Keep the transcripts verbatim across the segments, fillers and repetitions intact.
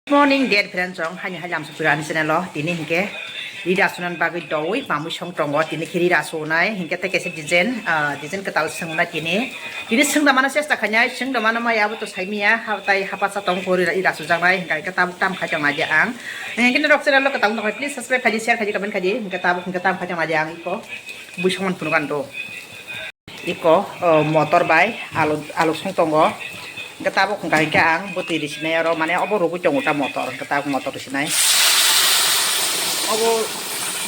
Morning, dear friends, chwng haini hai lamsa pura ani channel o. Tini hinkhe rira sunan bagwi doi mamwi song tongo. Tini khe rira sunai hinkhe tei kaisa design, ah, design kwtal swngnai tini. Tini swngda mano chesta khainai, swngda mano maya abo to saimiya, ha tai hapasa tong kori rira sujaknai, hinkhe tabuk tam khai tong naidi ang. Hinkhe norok channel o kwtal wngtongkha, please subscribe khaidi, share khaidi, comment khaidi, hinkhe tabuk hinkhe tam khai tong naidi ang iko bui songman phunukani do. Iko, o, motor bai alu, alu song tongo. Hinkhe tabuk hwnkha hinkhe ang bwtwi risinai oro, mane obo rwgwi tongo ta motor, hinkhe tabuk motor risinai. Obo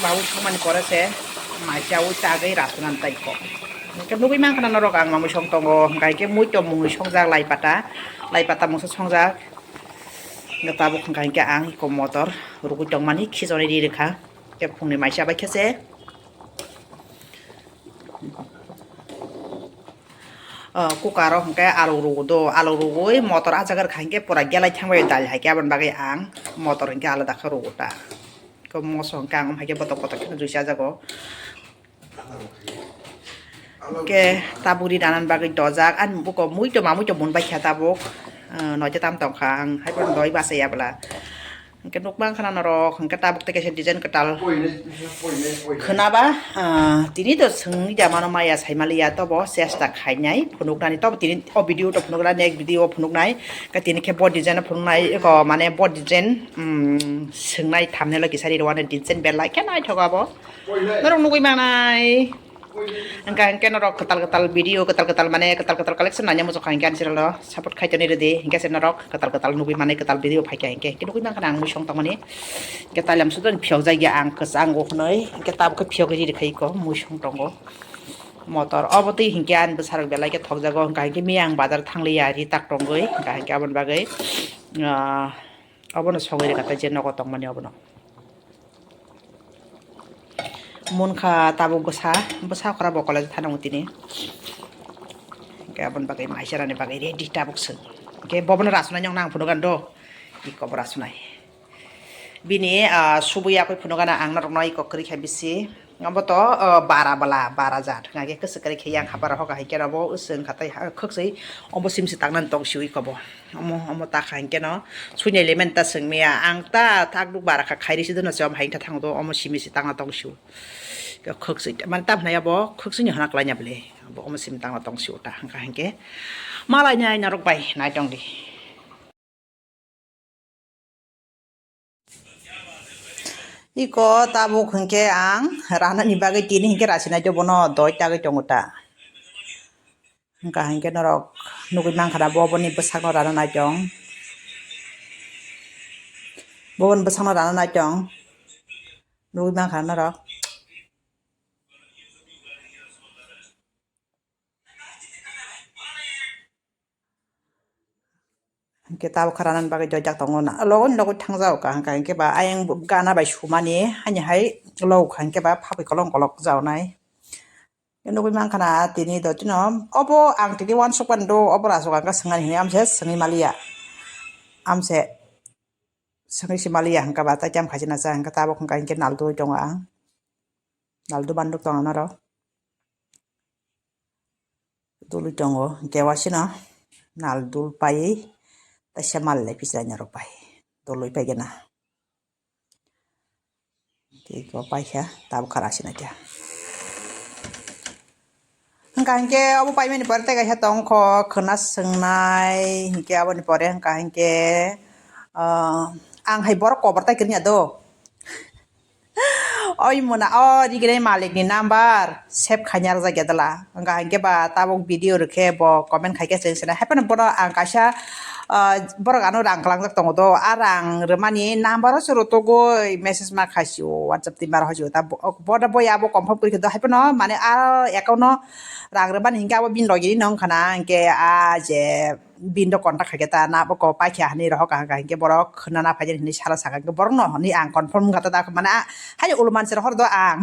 babu songmani pore se maisa ui chagwi rasunani ta iko. Hinkhe nugwi mankha na norok ang mamwi song tongo, hwnkha hinkhe mui tongmungni songjak lai pata, lai pata mungsa songjak. Hinkhe tabuk hwnkha hinkhe ang iko motor rwgwi tongmani khichonwi ri rwkha. Hinkhe phungni maisa bai khe se. O, cooker o hwnkhe alu rugo do, alu rugwi motor ah jaga rwkha hinkhe pura gelai thangbai dal hai khe aboni bagwi ang motor hinkhe alada khe rugo ta. Iko moso hinkhe ang hai khe botok botok kheno juice ah jago. Hinkhe tabuk ri ranan bagwi dojak, ani buko mui to mamui to mun bai kha tabuk, o, noite tam tong kha ang hai phano doi bachai ya bwla. Hinkhe nukmang khana norok, hinkhe tabuk tei kaisa design kwtal khwnaba, ah, tini to swngwi da mano maya saimaliya, tobo chesta khainai phunuknani, tobo tini o video to phunuknai, next video o phunuknai, hinkhe tini khe bo design o phunuknai, eko mane bo design, um, swngnai thumbnail o kisa ri rwani design belai khe naithok abo. Norok nugwi mangnai. Hwnkha hinkhe norok kwtal kwtal video, kwtal kwtal mane kwtal kwtal collection nanya muchungkha hinkhe ani channel o support khai toni rwdi. Hinkhe se norok kwtal kwtal nugwi mane kwtal video phaikha hinkhe, hinkhe nugwi mankha na ang mui song tongmani. Hinkhe tailam sudon phiyok jagya ang kwchango hwnwi. Hinkhe tabukhe phiyok riri khai iko mui song tongo. Motor obo twi hinkhe ani bwsarok belai khe thokjago. Hwnkha hinkhe miyang bazar thangliya ri tak tongwi. Hwnkha hinkhe aboni bagwi, ah, obono songwi rwkha tei je nogo tongmani obono. Munkha tabuk bwsa, bwsa okra bo college thanango tini. Hinkhe aboni bagwi maicherani bagwi ready tabuk swng. Hinkhe bobono rasunai nong nang phunukgani do. Iko bo rasunai. Bini, ah, subui yakui phunukgana ang norokno iko kwrwi kha bisi. Obo to, ah, bara bwla, bara jat. Hwnkhe kwchwk kwrwi khe yang haparo hoka hai khe rabo swng kha tei ha-, khwksui obo simi se tangnani tong siui kobo. Omo, omo ta kha hinkhe no, suinai lemon ta swngmaya, ang ta, ta tabuk bara kha khairi se dono se, omo hai wngkha thango do, omo simi se tangna tong sio. Khwksui, mane tam hinai abo, khwksui ni hona klai ya bwle, abo omo simi tangna tong sio ta, hwnkha hinkhe, malai nai norok bai, nai tong di. Iko tabuk hinkhe ang ranani bagwi tini hinkhe rasinai tei bono doi tagwi tongo ta. Hwnkha hinkhe norok nugwi mankha na bo boni bwsakno rana naitong. Bo boni bwsakno rana naitong. Nugwi mankha na norok. Hinkhe tabuk kha ranani bagwi doijak tongo na, logo ni logo thangjago ka hwnkha hinkhe ba ayang gana bai sumani hani hai logo kha hinkhe ba phapui kolong kolok jago nai. Nugwi mankha na tini do chino obo ang tini uansuk mani do, obo rasuk ang khe swngnani hinwi amse swngwi maliya, amse swngwi se maliya hwnkha ba tei tamo khaisa na cha hwnkha tabuk hwnkha hinkhe nal dui tongo ang, nal dui banduk tongo norok. Dului tongo, hinkhe wasino nal dul paiwi teisa mal lai pisa norok pai dului paigena. Tei iko paikha tabuk kha rasinai kha. Hwnkha hinkhe obo paimani pore tei kaisa tongkho khwna swngnai, hinkhe aboni pore hwnkha hinkhe, ah, ang hai borok kobor tai kwrwngya do. Oi mona o riginai malik ni number save khaina rwjak ya dala. Hwnkha hinkhe ba tabuk video rwkhe bo comment khaikhe chwng sinai. Haiphano bono ang kaisa, ah, borok ano rang kwlangjak tongo do. A rang rwmani number o se rwtugwi message ma khaisio, WhatsApp twi ma rohor sio. Ta bo-, boda boi abo confirm kwrwi khe do. Haiphano mane a account no rang rwmani hinkhe abo bini logi no wngkha na. Hinkhe a je bini do contact khaikhe ta na bo ko paikha hinwi rohor kaham kaham hinkhe borok khwnana phaijani hinwi sara sakha hinkhe borokno hinwi ang confirm wngkha ta da mane a haino uluman se rohor do ang.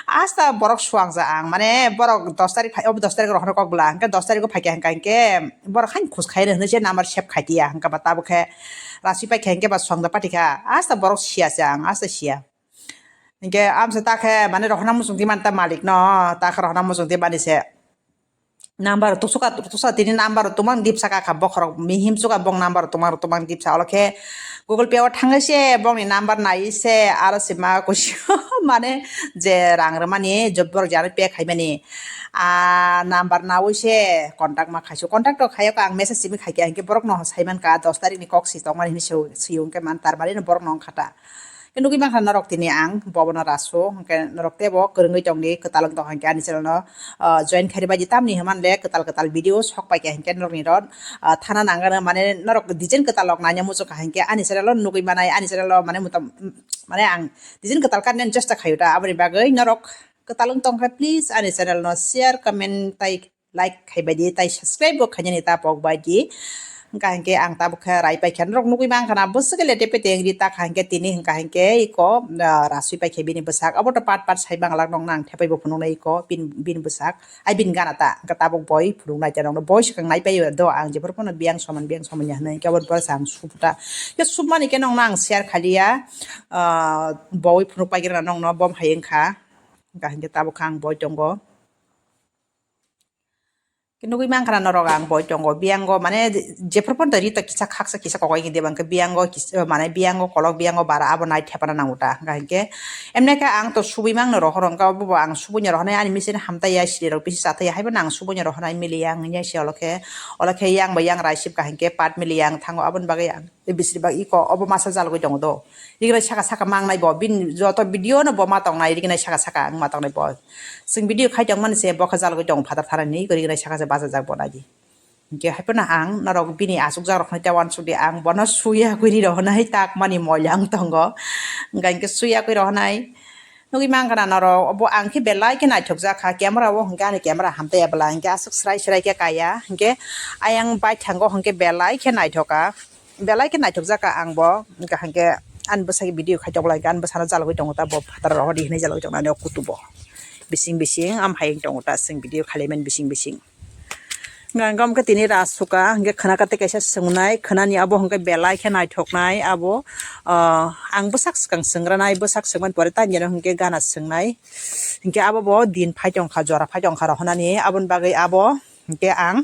Asta borok suangja ang mane borok dos tarik phai obo dos tarik rohorno kok bwla hinkhe dos tarik o phaikha hinkha hinkhe borok haino khus khaino hinwi se number save khai tiya hinkhe ba tabuk khe rasi paikha hinkhe ba suangja patikha asta borok siya se ang asta siya. Hinkhe amsa ta khe mane rohorna muchung di man ta malik no ta khe rohorna muchung di mani se. Number tusuka tusa tini number tumang dipsa ka kha bokhorok mihim suka bong number tumang tumang dipsa olo khe Google Pay o thangwi se bongni number nai se aro se ma kusi mane je rang rwmani je borok jani pay khaimani a number nawi se contact ma khaisu contact rok khayo ang message simi khaikha hinkhe borok no saiman ka dos tarik ni kok si tongmani hinwi swi hinkhe man tar mani borok no wngkha ta. Khe nugwi mankha norok tini ang bobono rasu, hwnkhe norok teibo kwrwngwi tongdi, kwtal wng tong hinkhe ani channel no, ah, join khairi baidi tamni hwnba le kwtal kwtal video sok paikha hinkhe norokni ro, ah, thana nangano mane norok design kwtal rok naina muchungkha hinkhe ani channel o nugwi manai, ani channel o mane mutam, mane ang design kwtal karnani chesta khaio da, aboni bagwi norok kwtal wng tongkha please ani channel no share, comment tai like khai bai di, tai subscribe bo khainani ta pok bai di. Hwnkha hinkhe ang tabuk khe rai paikha norok nugwi mankha na bwswk le tepe tengri ta kha hinkhe tini hwnkha hinkhe iko, ah, rasui paikha bini bwsak. Abo to part part sai bangla nokno ang thepai bo phunuknai iko bin, bini bwsak. Ai bini gana ta hwnkha tabuk boi phunuknai ta nokno boi swkang nai paio do ang jephuru phano biyang soman biyang soman ya hwnwi hinkhe aboni pore se ang sup ta. Khe supmani khe nokno ang share khaliya, ah, boi phunuk paikrana nokno bom hai wngkha. Hwnkha hinkhe tabuk khe ang boi tongo. Nugwi mankha na norok ang boi tongo biyango mane jephuru phano rita kisa khaksa kisa kokoi khe deba hwnkhe biyango kis-, mane biyango kolok biyango bara abo nai thepana nango ta hwnkha hinkhe emne khe ang to subui mangno rohoro hwnkha obo bo ang subui no rohonai ani machine hamtaiya siri rok bisi chathaiya haibo no ang subui no rohonai miliya ang wngya se olokhe olokhe yang bai yang raisip kaham khe part miliya ang thango aboni bagwi ang. Tei bisiri bak iko obo masa jalgwi tongo do. Rignai saka saka mangnai bo bini joto video no bo ma tongnai rignai saka saka ang ma tongnai bo. Chwng video khai tongmani se bo khe jalgwi tongo phatar tharani iko rignai saka se bachajak bo naidi. Hinkhe hai phano ang norok bini achukjak rokno tei uansukdi ang bono suya kwi ri rohonai tak mani moila wng tongo. Hwnkha hinkhe suya kwi rohonai. Nugwi mankha na norok, obo ang khe belai khe naithokjak kha, camera o hwnkhe ani camera hamtaiya bwla, hwnkhe aswk swrai swrai khe kaya, hwnkhe ayang baithango hwnkhe belai khe naithok kha, belai khe naithokjak kha ang bo, hwnkha hwnkhe ani bwsai video khai tok lai kha, ani bwsano jalgwi tongo ta bo phataro rohordi hinwi jalgwi tongo ani o kutubo, bising bising am hai wng tongo ta chwng video khailaimani bising bising. Hwnkhe tini ras suka, hwnkhe khwna kate kaisa swngnai, khwnani abo hwnkhe belai khe naithoknai, abo, ah, ang bwsak swkang swngranai, bwsak swngmani pore tangwi hwnkhe gana swngnai. Hwnkhe abo bo din phai tongkha, jora phai tongkha rohonani, aboni bagwi abo hwnkhe ang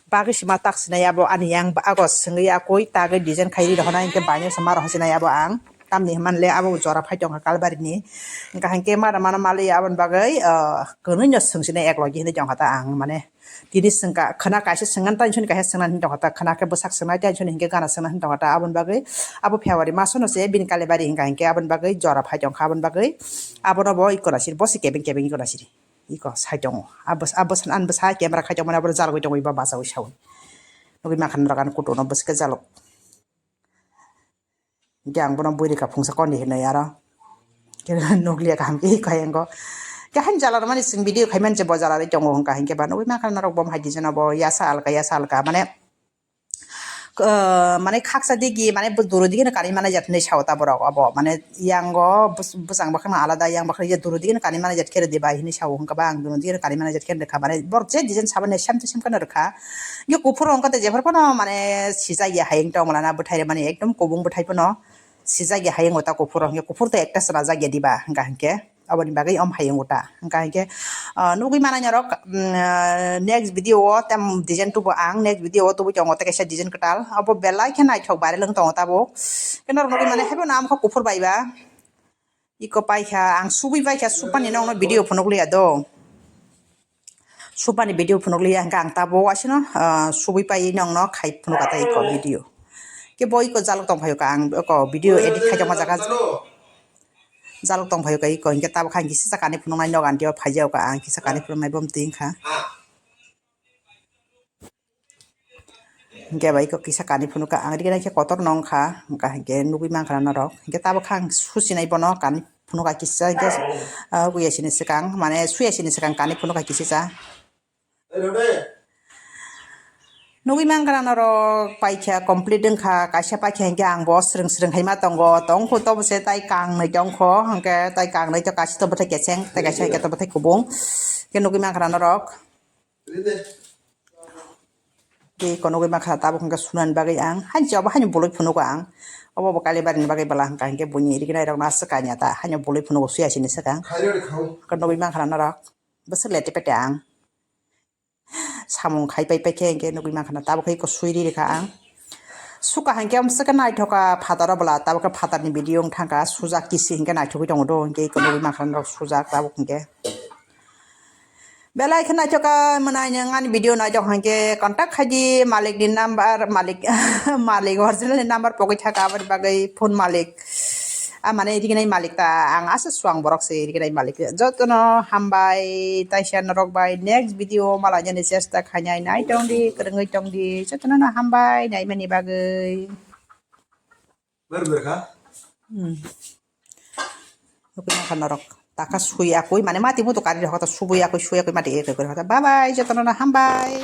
bagwi sima tak sinai, abo ani yang ago swngwi akui tagwi design khairi rohonai, hwnkhe baino sama rohorsinai abo ang. Tamni hwnmani le abo jora phai tongkha Kalbarini. Hwnkha hinkhe mada mano maliya aboni bagwi, ah, kwnwi no swngsinai eklogi hinwi tongkha ta ang mane. Tini swngkha, khwna kaisa swngna tension kaisa swngna hinwi tongkha ta, khwna khe bwsak swngna tension hinkhe gana swngna hinwi tongkha ta. Aboni bagwi abo February masono se bini Kalibari hwnkha hinkhe aboni bagwi jora phai tongkha aboni bagwi abono bo iko nasiri, bo se kebeng kebeng iko nasiri. Iko sai tongo. Abo, abo san, ani bwsa camera khai tongmani abo jalgwi tongwi ba bachaui saui. Nugwi mankha norok ani kutuno bwswk khe jalok. Hingke ang bono bui rika phungsa koni hinui aro. Khe nukliya kaham khe koi ang khe. Khe hain jala rwmani chwng video khaimani je bo jala ri tongo hwnka hinkhe ba nugui mankha norok bo hai design bo yasa alka yasa alka mane, ah, mane khaksa digi mane duro digi no kanui mani jat hinui sao ta borok obo mane yango bwsang bwkhakno alada yang bwkhak duro digi no kanui mani jat khe rwdi bai hinui sao hwnka ba ang duro digi no kanui mani jat khe rwkha mane borok je design sabani same to same kheno rwkha. Hingke kuphur rok wngkha tei jephru phano mane sijak ya hayung tongmani bwthai rok mani ekdom kubung bwthai phano sijak ya hayung o ta kuphur rok hingke kuphur tei ekta chwla jak ya diba hingka hinkhe aboni bagwi om hayung o ta hingka hinkhe, ah, nugui manai norok, mm, ah, next video o tem design tubu ang next video o tubui tongo tei kaisa design kwtal obo belai khe naithok viral wng tongo tabuk khe norok nugui manai haibo no amkha kuphur bai ba. Iko paikha, ang subui paikha, supani nokno video phunukliya do. Supani video phunukliya hingke ang tabuk asino, ah, subui pai nokno khai phunuka ta iko video. Ke bo iko jalok tongphaio ka ang iko video edit khai tongma jaga jalok tongphaio ka iko hingke tabuk kha ang kisa kani phunuknai nok antio phaijaoka ang kisa kani phunuknai bom twi wngkha. Hingke bai kok kisa kani phunukha ang riknai khe kotor no wngkha hingka hinkhe nugui mankha norok hinkhe tabuk kha ang susinai bono kani phunukha kisa hinkhe, ah, suya sini swkang mane suya sini swkang kani phunukha kisisa. Nugui mankha norok paikha complete wngkha kaisa paikha hinkhe ang bo swrwng swrwng hai ma tongo tongkhu tobo se tai kangnwi tongkho hinkhe tai kangnwi to kaisa to bwthai kecheng tai kaisa hinkhe to bwthai kubung hinkhe nugui mankha norok. Tei konogwi mankha tabuk hwnkhe sunani bagwi ang haini obo haini bolwi phunugo ang obo bo kailaibari ni bagwi bwla hwnkha hinkhe buini riknai rokno aswk kanya ta haino bolwi phunugo suya sini swkang. Khairokni khao. Konogwi mankha norok bwswk lete pete ang. Samung khai pai pai khe hinkhe nugwi mankha na, tabuk khe iko sui ri rikha ang. Suka hinkhe amswk khe naithoka phataro bwla, tabuk khe phatarni video wng thangkha, sujak kisi hinkhe naithogwi tongo do, hinkhe iko nugwi mankha norok sujak tabuk hinkhe. Belai khe naithoka mwnai nwng ani video naithok hinkhe contact khaidi malikni number, malik, malik originalni number pogwi thaka aboni bagwi phone malik. Ah, mane, iriginai malik ta, ang asa suang borok se, iriginai malik. Jotono hambai, taisa norok bai next video malainani chesta khainai, nai tongdi, kwrwngwi tongdi, jotono no hambai, naimani bagwi. Ber ber kha? Hmm. Nukui mankha norok. Taka sui akui, mane mati mutu kari rok ta subui akui, sui akui mati ekoi kori hota. Bye bye, jotono no hambai.